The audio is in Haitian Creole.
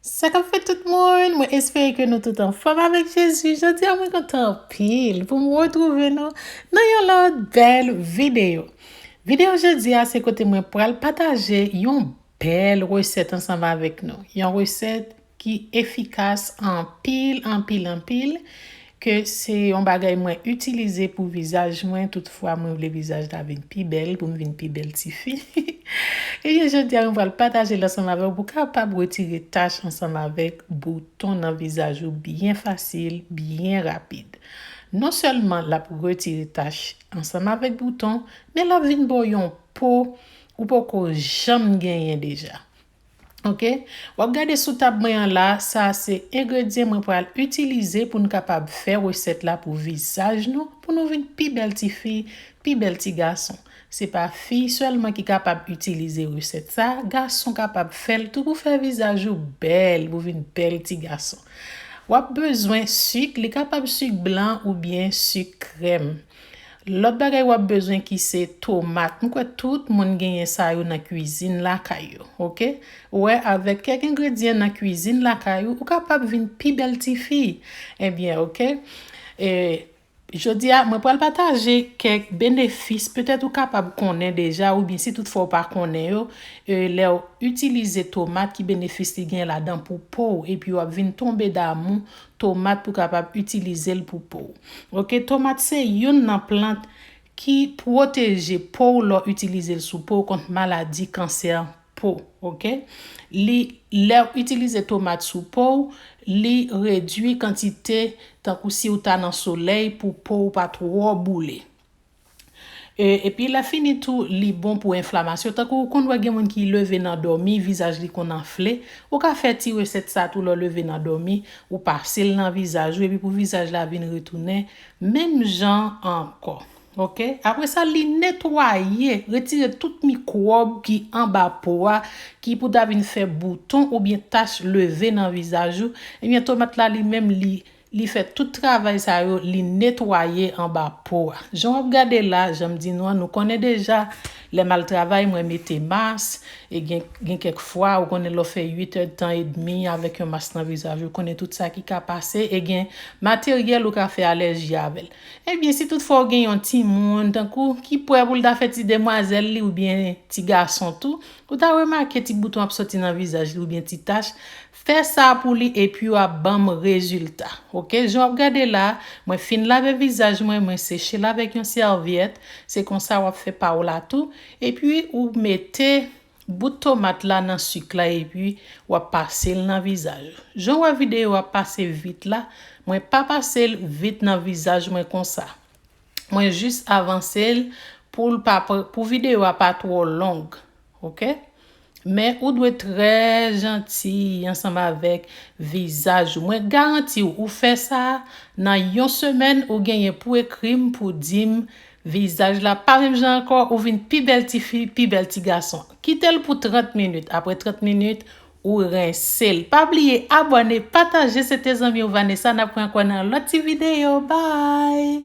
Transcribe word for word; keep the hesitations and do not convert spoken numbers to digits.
Sa k ap fèt tout moun, mwen espere ke nou tout anfòm avèk Jezi. Jodi a mwen kontan anpil pou m retwouve nou nan yon lòt bèl videyo. Videyo jodi a se kote mwen pral pataje yon bèl resèt ansanm avèk nou. Yon resèt ki efikas anpil, anpil, anpil, ke se yon bagay mwen itilize pou vizaj mwen, toutfwa mwen vle vizaj la vin pi bèl, pou m vin pi bèl tifi. Ebyen, jodi a mwen pral pataje l ansanm avè w pou kapab retire tach ansanm avèk bouton nan vizaj ou byen fasil, byen rapid. Non sèlman l ap retire tach ansanm avèk bouton, men l ap vin ba w yon po ou poko janm genyen deja. Ok? W ap gade sou tab mwen an la, sa se engredyan mwen pral itilize pou n kapab fè resèt la pou vizaj nou, pou nou vin pi bèl tifi, pi bèl ti gason. Se pa fi sèlman ki kapab itilize resèt sa, gason kapab fè l tou pou fè vizaj ou bèl, pou vin bèl ti gason. W ap bezwen sik, li kapab sik blan oubyen sik krèm. Lòt bagay w ap bezwen ki se tomat. Mwen kwè tout moun genyen sa yo nan kwizin lakay yo, ok? Ou wè, avèk kèk engredyan nan kwizin lakay ou, ou kapab vin pi bèl tifi. Ebyen, ok? E, jodi a, mwen pral pataje kèk benefis, petèt ou kapab konnen deja, oubyen si toutfwa ou pa konnen yo, e, lè w itilize tomat, ki benefis li gen ladan pou po w, epi w ap vin tonbe damou tomat pou kapab itilize l pou po w. Ok, tomat se youn nan plant ki pwoteje po w lè w itilize l sou po w kont maladi kansè po, ok? Li, lè w itilize tomat sou po w, li redui kantite tankou si w ta nan solèy pou po w pa twò boule. E, epi lè fini tou, li bon pou enflamasyon. Tankou ou konn wè gen moun ki leve nan dòmi, vizaj li konn anfle. Ou ka fè ti resèt sa tou lè w leve nan dòmi, ou pase l nan vizaj ou, epi pou vizaj la vin retounen menm jan ankò. Ok? Apre sa, li netwaye, retire tout mikwòb ki anba po a, ki pou ta vin fè bouton oubyen tach leve nan vizaj ou. Ebyen, tomat la li menm, li, li fè tout travay sa yo, li netwaye anba po a. Jan w ap gade la, jan m di nou an, nou konnen deja, lè m al travay, mwen mete mas, e gen, gen kèk fwa, ou konnen lè w fè uit èdtan edmi avèk yon mas nan vizaj ou, konnen tout sa ki ka pase, e gen materyèl ou ka fè alèji avè l. Ebyen, si toutfwa w gen yon timoun, tankou, ki prè pou l ta fè ti demwazèl li oubyen ti gason tou, ou ta remake ti bouton ap soti nan vizaj li oubyen ti tach, fè sa pou li epi w ap ban m rezilta. Ok, jan w ap gade la, mwen fin lave vizaj mwen, mwen seche l avèk yon sèvyèt, se konsa w ap fè pa w la tou, epi ou mete bout tomat la nan sik la epi w ap pase l nan vizaj ou. Jan w wè videyo a pase vit la, mwen pa pase l vit nan vizaj mwen konsa. Mwen jis avanse l pou l pa, pou videyo a pa twò long. Ok? Men ou dwe trè janti ansanm avèk vizaj ou. Mwen garanti w, ou fè sa, nan yon semèn, ou genyen pou ekri m, pou di m, vizaj la pa menm jan ankò, ou vin pi bèl tifi, pi bèl ti gason. Kite l pou trant minit. Apre trant minit, ou rense l. Pa bliye abòne, pataje, se te zanmi w Vanessa, n ap wè ankò nan lòt ti videyo. Bye!